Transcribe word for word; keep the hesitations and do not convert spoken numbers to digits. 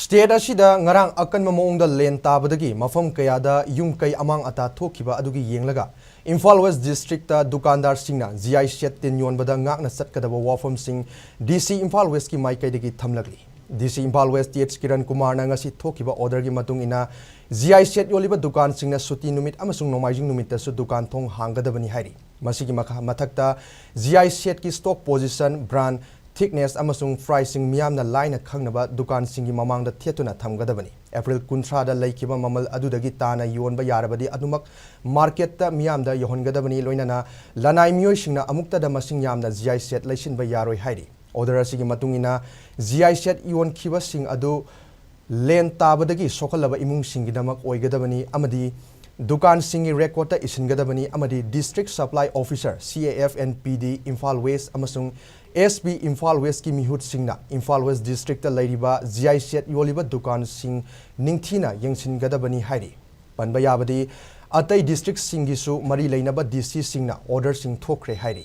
State ꯑꯁꯤꯗ ꯉꯔꯥꯡ ꯑꯀꯟꯕ ꯃꯑꯣꯡꯗ ꯂꯦꯟ ꯇꯥꯕꯗꯒꯤ ꯃꯐꯝ ꯀꯌꯥꯗ ꯌꯨꯝ ꯀꯩ ꯑꯃꯥꯡ ꯑꯇꯥ ꯊꯣꯛꯈꯤꯕ ꯑꯗꯨꯒꯤ ꯌꯦꯡꯂꯒ Imphal west district ꯗꯨꯀꯥꯟꯗꯥꯔꯁꯤꯡꯅ G I set ꯇꯤꯟ ꯌꯣꯟꯕꯗ ꯉꯥꯛꯅ ꯆꯠꯀꯗꯕ ꯋꯥꯐꯝꯁꯤꯡ ꯗꯤ ꯁꯤ ꯏꯝꯐꯥꯜ ꯋꯦꯁꯀꯤ ꯃꯥꯏꯀꯩꯗꯒꯤ ꯊꯝꯂꯛꯂꯤ꯫ D C Imphal west T H Kiran ꯀꯨꯃꯥꯔꯅ ꯉꯁꯤ ꯊꯣꯛꯈꯤꯕ orderꯒꯤ ꯃꯇꯨꯡ ꯏꯟꯅ ꯖꯤ ꯑꯥꯏ ꯁꯦꯠ ꯌꯣꯜꯂꯤꯕ ꯗꯨꯀꯥꯟꯁꯤꯡꯅ ꯁꯨꯇꯤ ꯅꯨꯃꯤꯠ ꯑꯃꯁꯨꯡ ꯅꯣꯡꯃꯥꯏꯖꯤꯡ ꯅꯨꯃꯤꯠꯇꯁꯨ ꯗꯨꯀꯥꯟ ꯊꯣꯡ ꯍꯥꯡꯒꯗꯕꯅꯤ ꯍꯥꯏꯔꯤ꯫ ꯃꯁꯤꯒꯤ ꯃꯈꯥ-, ꯃꯊꯛꯇ ꯖꯤ ꯑꯥꯏ ꯁꯦꯠꯀꯤ stock position, brand, thickness ꯑꯃꯁꯨꯡ priceꯁꯤꯡ ꯃꯤꯌꯥꯝꯅ ꯂꯥꯏꯅ ꯈꯪꯅꯕ ꯗꯨꯀꯥꯟꯁꯤꯡꯒꯤ ꯃꯃꯥꯡꯗ ꯊꯦꯠꯇꯨꯅ ꯊꯝꯒꯗꯕꯅꯤ꯫ ꯑꯦꯄ꯭ꯔꯤꯜ ꯀꯨꯟꯊ꯭ꯔꯥꯗ ꯂꯩꯈꯤꯕ ꯃꯃꯜ ꯑꯗꯨꯗꯒꯤ ꯇꯥꯅ ꯌꯣꯟꯕ ꯌꯥꯔꯕꯗꯤ ꯑꯗꯨꯃꯛ marketꯇ ꯃꯤꯌꯥꯝꯗ ꯌꯧꯍꯟꯒꯗꯕꯅꯤ, ꯂꯣꯏꯅꯅ ꯂꯅꯥꯏ ꯃꯤꯑꯣꯏꯁꯤꯡꯅ ꯑꯃꯨꯛꯇꯗ ꯃꯁꯤꯡ ꯌꯥꯝꯅ ꯖꯤ ꯑꯥꯏ ꯁꯦꯠ ꯂꯩꯁꯤꯟꯕ ꯌꯥꯔꯣꯏ ꯍꯥꯏꯔꯤ꯫ Order ꯑꯁꯤꯒꯤ ꯃꯇꯨꯡ ꯏꯟꯅ ꯖꯤ ꯑꯥꯏ ꯁꯦꯠ ꯌꯣꯟꯈꯤꯕꯁꯤꯡ ꯑꯗꯨ ꯂꯦꯟ ꯇꯥꯕꯗꯒꯤ ꯁꯣꯛꯍꯜꯂꯕ ꯏꯃꯨꯡꯁꯤꯡꯒꯤꯗꯃꯛ ꯑꯣꯏꯒꯗꯕꯅꯤ ꯑꯃꯗꯤ ꯗꯨꯀꯥꯟꯁꯤꯡꯒꯤ recordꯇ ꯏꯁꯤꯟꯒꯗꯕꯅꯤ ꯑꯃꯗꯤ District Supply Officer, C A F and P D, Imphal west ꯑꯃꯁꯨꯡ S P ꯏꯝꯐꯥꯜ ꯋꯦꯁꯀꯤ ꯃꯤꯍꯨꯠꯁꯤꯡꯅ ꯏꯝꯐꯥꯜ ꯋꯦꯁ ꯗꯤꯁꯇ꯭ꯔꯤꯛꯇ ꯂꯩꯔꯤꯕ ꯖꯤ ꯑꯥꯏ ꯁꯦꯠ ꯌꯣꯜꯂꯤꯕ ꯗꯨꯀꯥꯟꯁꯤꯡ ꯅꯤꯡꯊꯤꯅ ꯌꯦꯡꯁꯤꯟꯒꯗꯕꯅꯤ ꯍꯥꯏꯔꯤ꯫ ꯄꯟꯕ ꯌꯥꯕꯗꯤ, ꯑꯇꯩ ꯗꯤꯁꯇ꯭ꯔꯤꯛꯁꯤꯡꯒꯤꯁꯨ ꯃꯔꯤ ꯂꯩꯅꯕ ꯗꯤ ꯁꯤꯁꯤꯡꯅ orderꯁꯤꯡ ꯊꯣꯛꯈ꯭ꯔꯦ ꯍꯥꯏꯔꯤ꯫